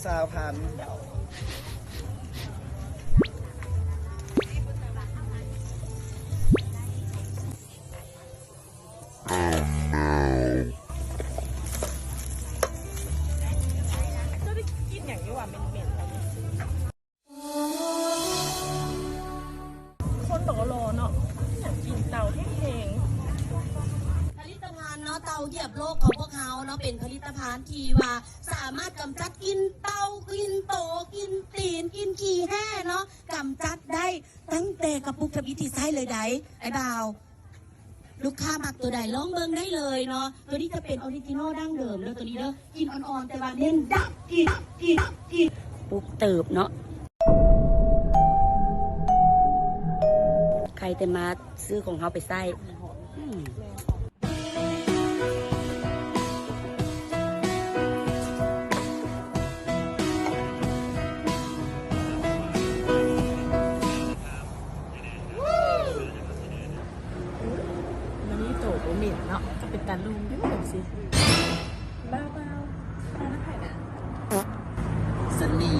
ຊາວພັນ. ເຈົ້າໄດ້ກິນຫຍັງຢູ່ຫວາ ເໝັນໆ ຄົນກໍຫຼໍ່ເນາະ ຫຍັງກິນເຕົາແຮງໆ. ຜະລິດຕະພັນເນາະ ເຕົາຢຽບໂລກຂອງພວກເຮົາເນາະ ເປັນຜະລິດຕະພັນທີ່ວ່າສາມາດກຳຈັດກິ່ນເຕົາ ກິ່ນໂຕ ກິ່ນຕີນ ກິ່ນຂີ້ແຮ້ເນາະ ກຳຈັດໄດ້ຕັ້ງແຕ່ກະປຸກທຳອິດທີ່ໃຊ້ເລີຍໃດ໋ ອ້າຍບ່າວ. ລູກຄ້າມັກຕົວໃດລອງເບິ່ງໄດ້ເລີຍເນາະ. ຕົວນີ້ຈະເປັນອໍຣິຈິນໍດັ້ງເດີມເດີ ຕົວນີ້ເດີ ກິ່ນອ່ອນໆ ແຕ່ວ່າເນັ້ນດັບກິ່ນ ກິ່ນ ກິ່ນ ປຸກເຕີບເນາະ. ໃຜແຕ່ມາຊື້ຂອງເຮົາໄປໃຊ້. ອືມ. ມັນມີໂຕບໍ່ເໝັນເນາະ ກໍເປັນຕາລຸ່ມຢູ່ຈັ່ງຊີ້. ບ່າວໆ ມານຳໃຜນະ? ສະນີ.